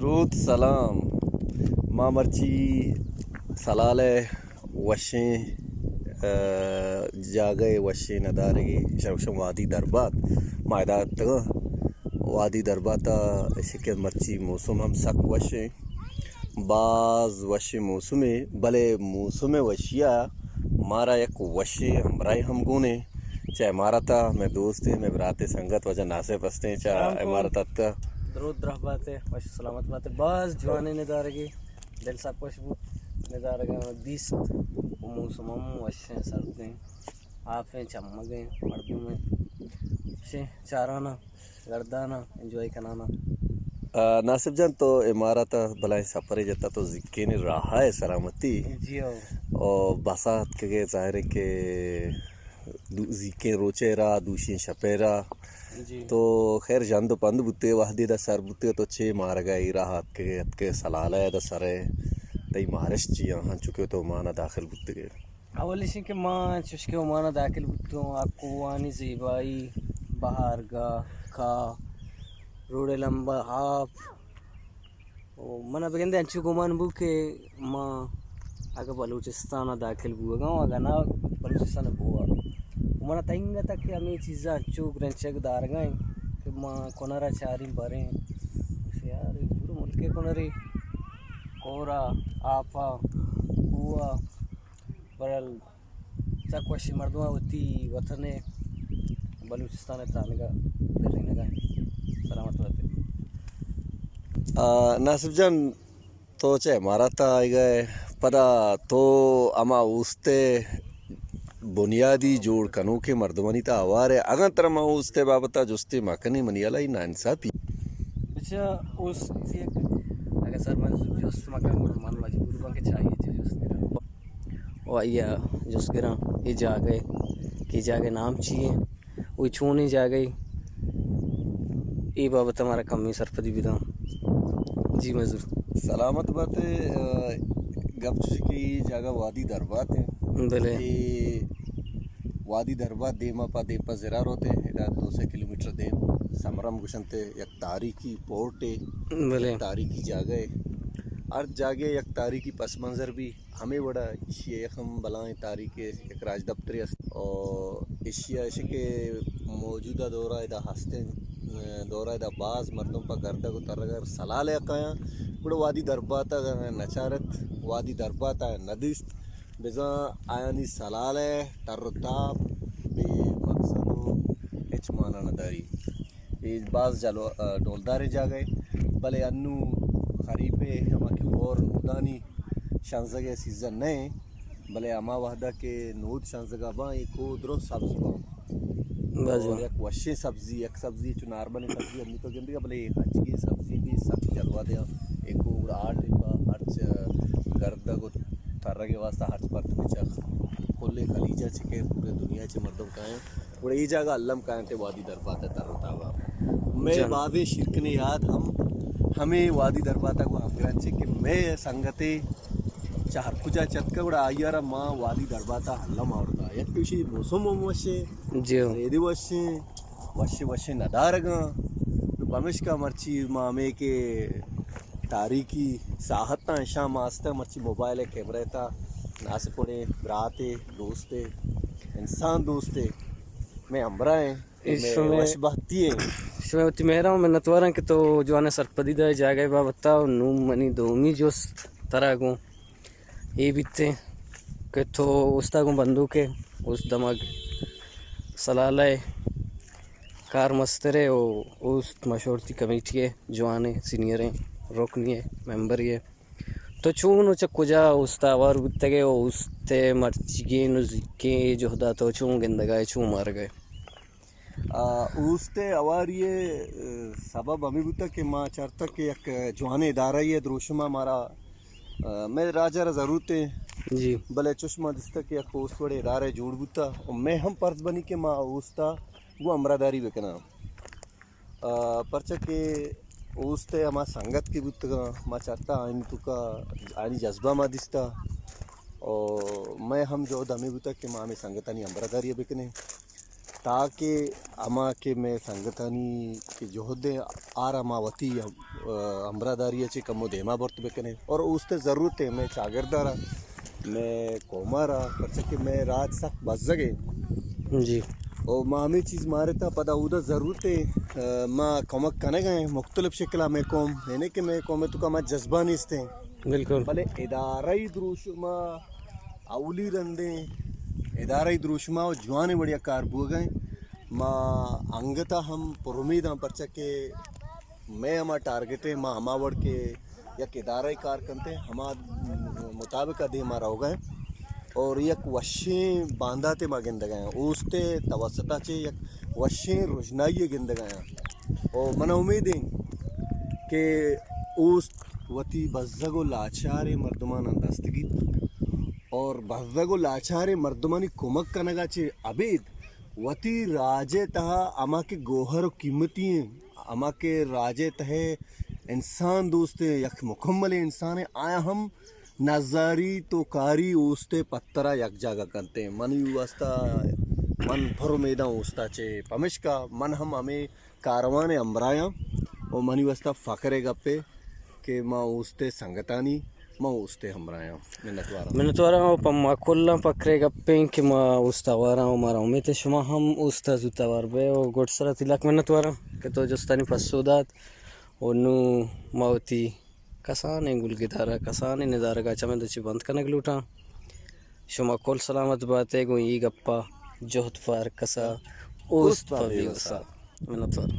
درود سلام۔ ما مرچی سلال ءِ وشیں، ءَ، جاگہ ءِ وشیں ندارگے، شوشم وادی دربات۔ ما ادا اتکگاں وادی دربات ءَ، اشی کہ مرچی موسم ہم سک وشیں، باز وشیں موسمے، بلے موسم ءِ وشی ءَ مارا یک وشیں ہمراہے ہم گون ایں۔ چہ امارات ءَ مئے دوست ایں، مئے برات ایں، سنگت واجہ ناصف ہستیں، چہ سلام علیکم۔ امارات ءَ اتکا۔ درود درہ بات ئے، وش سلامت بات ئے۔ باز جوانیں ندارگے، دل سک وش بوت ندارگاں دیست۔ و موسم ہم وشیں، سردیں، آپیں، چمگیں، مردمیں، وشیں چاراناں، گرداناں، انجوائے کناناں۔ آ، ناصف جان، تو امارات ءَ بلائیں سفرے جتا، تو زیکیں راہ ءِ سلامتی۔ جی ہو۔ او بسا اتکگے، ظاہر ہے کہ دو-، زیکیں روچے را، دوشیں شپے را۔ جی۔ تو خیر، ژند و پند بوتے، وہدے دا سر بوتے، تو چے مارگا ای راہ اتکے، اتکے سلالہ دا سرے، تئی مارش چی آہاں، چونکہ تو عمان داخل بوتگے؟ اول ایشی کہ ما چوش کہ عمان داخل بوتوں، آ کوہانی زیبائی، بہارگاہ، کاہ، روڈ لمبا آپ، و منا بگندے انچو گمان بو کہ ما اگہ بلوچستان ءَ داخل بوگا اوں، اگہ نہ بلوچستان ءَ بوا۔ و منا تنگ اتک کہ ہمے چیزاں انچو گرنچگ دارگا ایں کہ ما کنر ءَ چاریں بریں۔ گوشے یار، اے پورا ملک ءِ کنرے، کور ءَ، آپ ءَ، کوہ ءَ، برحال سک وشیں، مردماں وتی وطن ءَ، بلوچستان ءَ ترانگا برینگا ایں۔ سلامت بات ئے۔ آ، ناصف جان، تو چہ امارات ءَ آئیگا ئے، پدا تو ہما اوست ءِ بنیادی جوڑ کنوکیں مردمانی تہا ہوار ئے۔ اگاں ترا ما اوست ءِ بابت ءَ جستے مکنیں، منی ہیال ءَ اے ناانصافی۔ بچا، اوست یک، اگہ سر منظور جست مکن، گڑا من مجبور باں کہ چاہیے چہ جست گراں۔ و آئی ءَ جست گراں، اے جاگہ ءِ، کہ اے جاگہ ءِ نام چی ایں؟ و اے چونیں جاگہے، اے بابت ءَ مارا کمیں سرپدی بداں۔ جی منظور۔ سلامت بات ئے، آ، گپ چوشی کہ اے جاگہ وادی دربات ایں۔ بلے۔ اے وادی دربات دیما پہ دیم پہ زرا روت ئے، ادا دو سے کلومیٹر دیم سمرم گوشنت ئے، یک تاریخی پورٹے، بلے۔ یک تاریخی جاگہے۔ ہر جاگہے یک تاریخی پس منظر بی۔ ہمے وڑا ایشی ءَ یک ہم بلاہیں تاریخے، یک راجدپترے است۔ او ایشی ءَ ایش کہ موجودہ دور ءَ ادا ہستیں، دور ءَ ادا باز مردم پہ گردگ و ترگ ءَ سلال ءَ کایاں، گڑا وادی دربات ءَ نچارت، وادی دربات ءَ ندیست، بزاں آیانی سلال ءِ تر و تاب بے مقصد و ہچ مانا نداری۔ اے باز جلو-، ڈولداریں جاگہے، بلے انوں خریف ءِ ہما کہ ہور نودانی شنزگ ءِ سیزن نہ ایں، بلے ہما وہدا کہ نود شنزگا باں، اے کوہ درست سبز باں۔ باز جوان۔ یک وشیں سبزی، یک سبزی چو نارملیں سبزی ہم تو گندگا، بلے اے ہچگیں سبزی بھی سک جلوہ دیاں۔ اے کوہ گڑا آ ٹائپا ہرچ گردگ و ترگ ءِ واسطہ ہرچ پرت بچا کل خلیجا چکے پورے دنیا چہ مردم کایاں۔ گڑا اے جاگہ الم کاینت وادی دربات ءِ تر و تابا۔ مئے جان۔ بازیں شیرکنیں یاد ہم ہمے وادی دربات ءَ گوں ہمگرنچ ایں کہ مئے سنگتے چہ ہر کجا چتکا گڑا آئی ءَ را ما وادی دربات ءَ الم آورتا۔ یک تو ایشی موسم ہم وشیں، جی ہو۔ زیدی وشیں، وشیں وشیں ندارگاں۔ نو پمشکا مرچی ما ہمے کہ تاریخی ساہتاں اشاں ما استاں، مرچی موبائل ءِ کیمرہ ءِ تہا ناصف وڑیں براتے، دوستے، انسان دوستے، مئے ہمراہ ایں، اے مئے شمئے، وش بہتی ایں۔ شمئے وتی مہراں منتواراں کہ تو جوانیں سرپدی دئے جاگہ ءِ بابت ءَ۔ و نوں منی دومی جست ترا گوں اے بیتیں کہ تو استا گوں بندوک ئے، است دمگ سلالہ ءِ کارمستر ئے و است مشورتی کمیٹی ءِ جوانیں سینئریں رکنے ئے، ممبرے ئے۔ تو چون و چہ کجا استا ہوار بوتگ ئے و است ءِ مرچیگیں نزیکیں اے جہدا تو چون گندگا ئے، چون مارگا ئے؟ آ، اوست ءِ ہواری ءِ، ءَ، سبب ہمے بوتگ کہ ما چارتگ کہ یک جوانیں ادارہ یے دروشم ءَ مارا، ءَ، مئے راج ءَ را ضرورت ایں۔ جی۔ بلے چوش ما دیستگ کہ یک اوست وڑیں ادارہ جوڑ بوتگ و مئے ہم فرض بنی کہ ما اوست ءَ گوں ہمراہداری بکناں۔ ءَ، پرچا کہ اوست ءِ ہما سنگت کہ بوتگاں، ما چارتگ آیانی توکا آیانی جذبہ ما دیستگ و مئے ہم جہد ہمے بوتگ کہ ما ہمے سنگتانی ہمراہداری ءَ بکنیں۔ تاکہ ہما کہ مئے سنگتانی کہ جہد ایں، آرا ما وتی ہم-، ہمراہداری ءَ چہ کمو دیما برت بکنیں۔ اور اوست ءِ ضرورت ایں مئے چاگرد ءَ را، مئے قوم ءَ را، پرچا کہ مئے راج سک بزگ ایں۔ جی۔ او ما ہمے چیز مارتا، پدا اودا ضرورت ایں، آ، ما کمک کنگ ءَ ایں مختلف شکل ءَ۔ مئے قوم، یعنی کہ مئے قوم ءِ توکا ما جذبہ نیست ایں۔ بالکل۔ بلے ادارہ ءِ دروشم ءَ اولی رندیں ادارہ ءِ دروشم ءَ جوانیں وڑے ءَ کار بوگ ءَ ایں۔ ما انگت ءَ ہم پر امید آں، پرچا کہ مئے ہما ٹارگٹ ایں، ما ہما وڑ کہ یک ادارہ ءَ کار کنت ایں، ہما مطابق ءَ دیما روگ ءَ ایں اور یک وشیں بانداتے ما گندگ ءَ ایں۔ اوست ءِ توسط ءَ چہ یک وشیں رژنائی ءَ گندگ ءَ ایں۔ او من ءَ امید ایں کہ اوست وتی بزگ ءُ لاچاریں مردماناں دست گیت اور بزگ ءُ لاچاریں مردمانی کمک کنگ ءَ چہ ابید وتی راج ءِ تہا ہما کہ گوہر ءُ قیمتی ایں، ہما کہ راج ءِ تہ ءَ انسان دوست ایں، یک مکملیں انسان ایں، آیاں ہم نزاری توکاری اوست ءِ پتر ءَ یک جاگہ کنت ایں۔ منی واسطہ من پر امیداں اوست ءَ چہ، پمشکا من ہم ہمے کاروان ءِ ہمراہ آں ءُ منی واسطہ فخر ءِ گپے کہ ما اوست ءِ سنگتانی، ما اوست ءِ ہمراہ آں۔ منتوار آں۔ منتوار آں ءُ پہ ما کلاں فخر ءِ گپیں کہ ما اوست ءَ ہوار آں ءُ مارا امید ایں شما ہم اوست ءَ زوت ہوار بئے ءُ گڈسر ءَ تئی لک منتوار آں کہ تو جستانی پسو دات ءُ نوں ما وتی کسانیں گلگدار ءَ، کسانیں ندارگ ءَ چمد ءَ چہ بند کنگ لوٹاں۔ شما کل سلامت بات ئے، گوں اے گپ ءَ جہد فارکس ءَ اوست پہ بے وس ءَ۔ منتوار۔